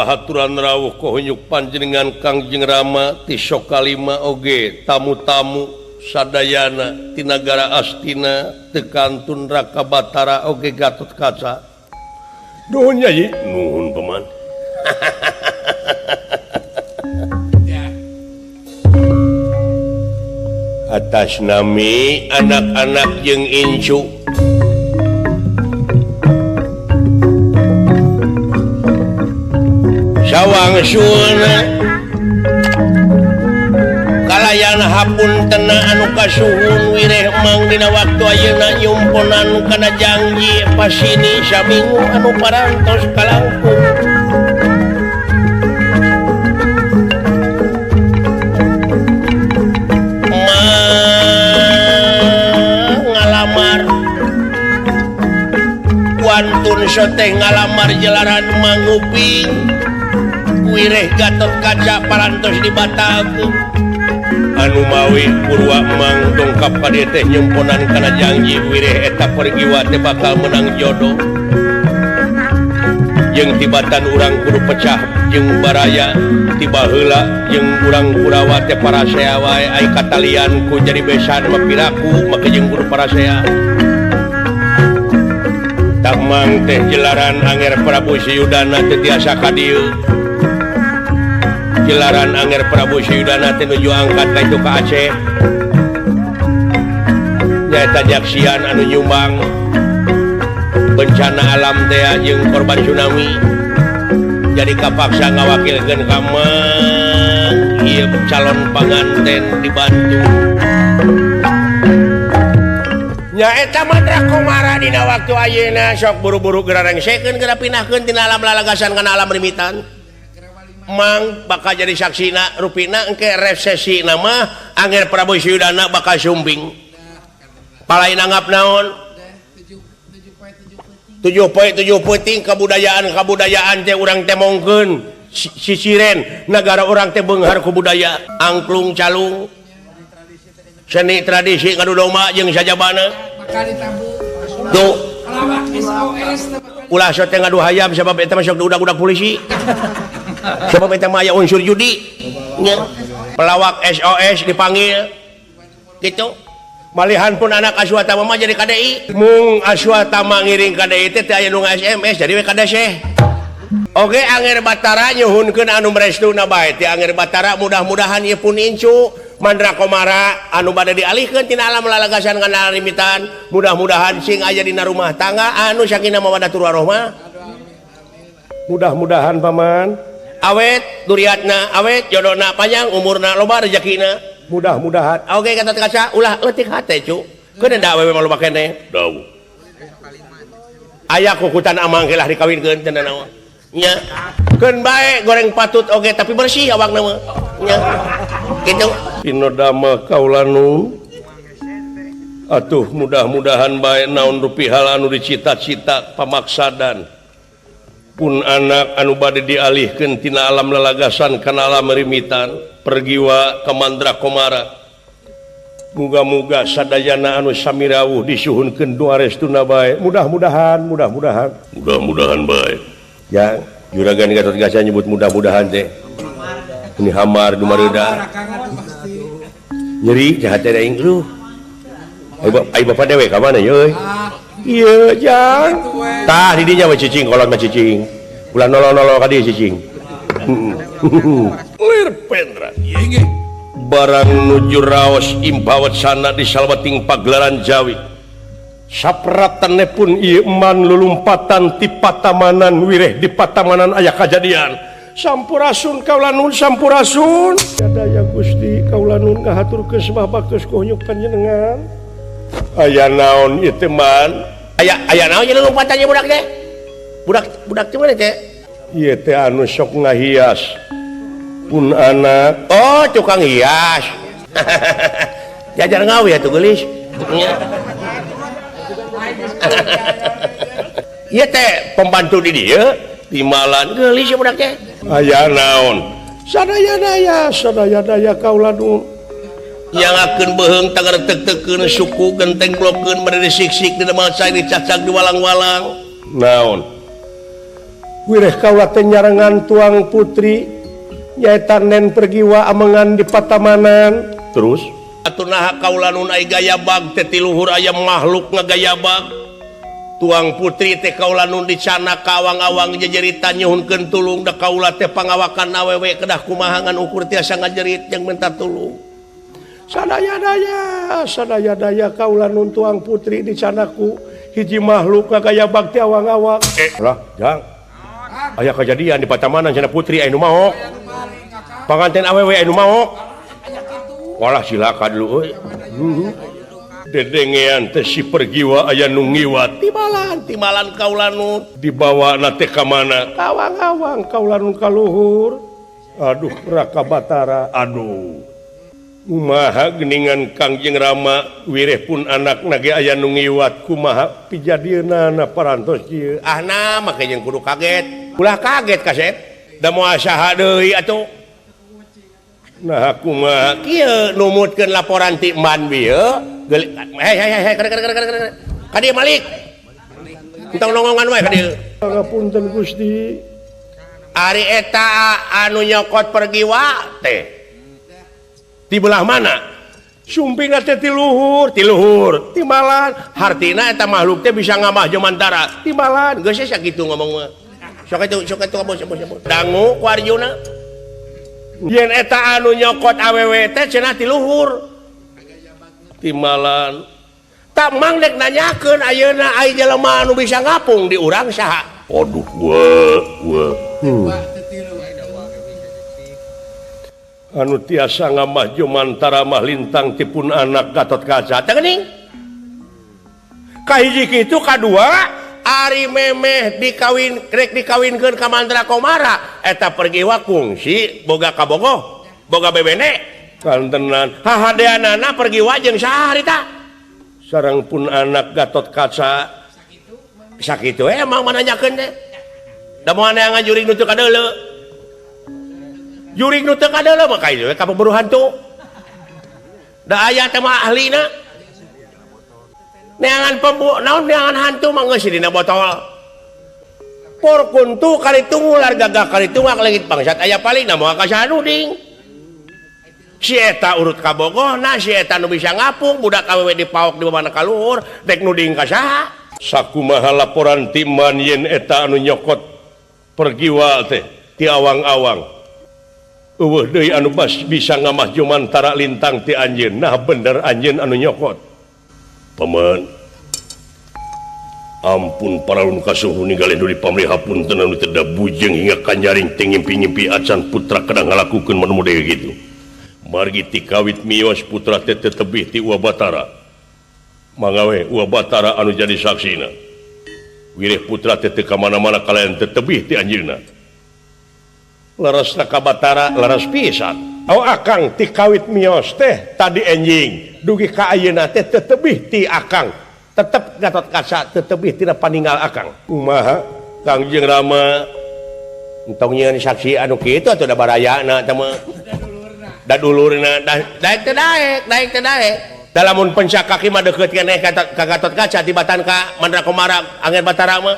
Haturan rawuh kohunyuk panjenengan Kangjeng Rama ti Sokalima oge tamu-tamu sadayana ti nagara Astina teu kantun Raka Batara oge Gatot Kaca. Nuhun Nyai. Nuhun paman. Atas nami anak-anak jeung incu sawangsulna kalayan hapuntena anu kasuhun wireh mang dina waktu ayeuna nyumponan kana janji pasini saminggu anu parantos kalangkung. Mang ngalamar wantun soteh ngalamar jelaran manguping wireh Gatot Kaca parantos dibatalkeun. Anu mawi Purwa Mang dongkap ka dieu teh nyumponan kana janji wireh eta pergiwa teh bakal menang jodoh. Jeung tibatan urang kudu pecah jeung baraya tiba heula jeung urang Kurawa teh parasea wae ai katalian ku jadi besan mah piraku make jeung kudu parasea. Tah Mang teh jelaran Anger Prabu Suyudana teh tiasa ka dieu. Jelaran Anger Prabu Suyudana teh nuju angkat ka itu ka Aceh. Nyaeta jaksian anu nyumbang bencana alam teh jeung korban tsunami. Jadi kapaksa ngawakilkeun ka Mang ieu calon panganten dibantu. Nyaeta Mandra Komara dina waktu ayeuna sok buru-buru geura rengsekeun geura pindahkeun tina alam lalagasan kana alam rimitan. Mang bakal jadi saksina rupina engke resesi nama Anger Prabu Suyudana bakal sumbing. Palai nanggap naon? 7 poe 7 peuting kebudayaan-kebudayaan teh urang teh mongkeun sisiren nagara urang teh beunghar ku budaya angklung calung seni tradisi ngadu domba jeung sajabana. Tuh ulah sok teh ngadu hayam sabab eta mah sok diudag-udag polisi. Sebab eta mah aya unsur judi. Nya. Pelawak SOS dipanggil gitu. Malihan pun anak Aswatama mah jadi KDI. Mung Aswatama ngiring KDI teh teu aya nu SMS jadi we KDC. Oge Anger Batara nyuhunkeun anu restuna bae ti Anger Batara mudah-mudahan ieu pun incu Mandra Komara anu bade dialihkeun tina alam lalagasan kana rimitan mudah-mudahan sing aya dina rumah tangga anu sakinah mawaddah warohmah. Mudah-mudahan paman awet duriatna awet jodona panjang umurna loba rezekina mudah-mudahan. Oke Gatot Kaca ulah leutik hate cu keun da awewe mah loba keneh dau aya kukutan amang ge lah dikawinkeun teu naon nya keun bae goreng patut oge tapi bersih awakna mah nya kitu pinodama kaulanu atuh mudah-mudahan bae naon rupi hal anu dicita-cita pamaksadan pun anak anu bade dialihkeun tina alam lalagasan kana alam rimitan pergiwa ka Mandra Komara muga-muga sadayana anu samirawuh disuhunkeun doa restuna bae mudah-mudahan mudah-mudahan mudah-mudahan bae ya juragan Gatot Kaca nyebut mudah-mudahan teh ini hamar dumareuda nyeri jahat teh aing lu ai bapak dewe ka mana ye euy ieu jang tah di dinya we cicing kolot mah cicing ulah nolol-nolol ka dieu cicing lir pendra barang nuju raos impawet sana di salweting pagelaran Jawi sapratane pun ieu eman lulumpatan ti patamanan wireh di patamanan aya kajadian sampurasun kaula nun sampurasun sadaya Gusti kaula nun ngahaturkeun sembah baktos kunyuk panjenengan aya naon ieu teh man aya aya naon ieu lompatannya budak teh budak budak teh mana teh ieu teh anu sok ngahias pun anak oh tukang hias jajar ngawi atuh geulis nya ieu teh pembantu di dieu timalan geulis ieu budak teh aya naon sadaya daya sadaya daya kaula nu nyangakeun beuheung tagar tek-tekeun suku genteng blokeun bade disiksik di demal cai dicacag di walang-walang naon Wireh kaula teh nyarengan tuang putri nyaeta Nen Pergiwa amengan di patamanan. Terus atuh naha kaula nun ai gayabag teh ti luhur aya makhluk ngagayabag. Tuang putri teh kaula nun dicana ka awang-awang jejeritan nyuhunkeun tulung da kaula teh pangawakan awewe kedah kumaha ngan ukur tiasa ngajerit jeung minta tulung. Sadaya-daya, sadaya-daya kaula nun tuang putri dicanaku hiji makhluk ngagayabag ti awang-awang. Lah, jang. Aya kejadian di patamanan cenah putri aya nu maok. Panganten awewe aya nu maok. Walah silakan dulu euy. Dedengean teh si Pergiwa aya nu ngiwat. Timalan, timalan kaula nun dibawa na teh ka mana? Ka awang-awang kaula nun ka luhur. Aduh Raka Batara, aduh. Kumaha geuningan Kangjeng Rama wireh pun anak nage aya nu ngiwat kumaha pijadieunana parantos ieu. Ah nah make jeung kudu kaget. Ulah kaget kasep. Da moal saha deui atuh. Nah kumaha kieu numutkeun laporan ti man bieu. Hei hei hei kere kere kere kere. Ka dieu Malik. Entong nongongan wae ka dieu. Pangapunten Gusti. Ari eta anu nyokot Pergiwa teh di belah mana? Sumping teh ti luhur, ti luhur, timalan. Hartina eta makhluk teh bisa ngamah jomantara. Timalan, geus sakitu ngomong mah. Sok atuh, sok atuh abos abos abos. Dangu ku Arjuna. Yen eta anu nyokot awewe teh cenah ti luhur. Timalan. Tak mang dek nanyakeun ayeuna ai jelema anu bisa ngapung di urang saha? Aduh, wa. Anu tiasa ngamah jomantara mah lintang tipun anak Gatot Kaca teh geuning. Kahiji kitu kadua ari memeh dikawin rek dikawinkeun ka Mandra Komara eta Pergiwa kungsi boga kabogoh boga bebene kantenan hahadeanana Pergiwa jeung saha harita sareng pun anak Gatot Kaca sakitu emang mananyakeun teh da moal neangan jurig nu teu kadeuleu. Jurig nu teu kadeuleu mah ka ieu ka pemburu hantu. Da aya teh mah ahlina. Neangan pembu naon neangan hantu mah geus dina botol. Por kuntu kali tungular gagah kali tungak leungit bangsat aya paling na moal ka saha nuding. Si eta urut kabogohna, si eta nu bisa ngapung budak awewe dipaok di mana ka luhur dek nuding ka saha. Sakumaha laporan timan yen eta anu nyokot Pergiwa teh ti awang-awang. Eueuh deui anu bas bisa ngamah jomantara lintang ti anjeun. Nah bener anjeun anu nyokot. Paman. Ampun paralun kasuhun ninggalin duli pamrihapunten anu teu bujeng hingga kanjaring teh ngimpi-ngimpi acan putra kedah ngalakukeun manu model kitu. Margi ti kawit mios putra teh teu tebih ti Uwa Batara. Mangga we Uwa Batara anu jadi saksina. Wireh putra teh teu ka mana-mana kalayan teu tebih ti anjeunna. Leres ka Batara leres pisan. Oh akang ti kawit mios teh tadi enjing dugi ka ayeuna teh teu tebih ti akang. Tetep Gatot Kaca teu tebih tina paninggal akang. Kumaha Kangjeng Rama entong nyieun saksi anu kitu atuh da barayana teh mah. Da dulurna daek teh daek, daek teh daek. Da lamun pencak kaki mah deukeut keneh ka Gatot Kaca tibatan ka Mandra Komara Angger Batara mah.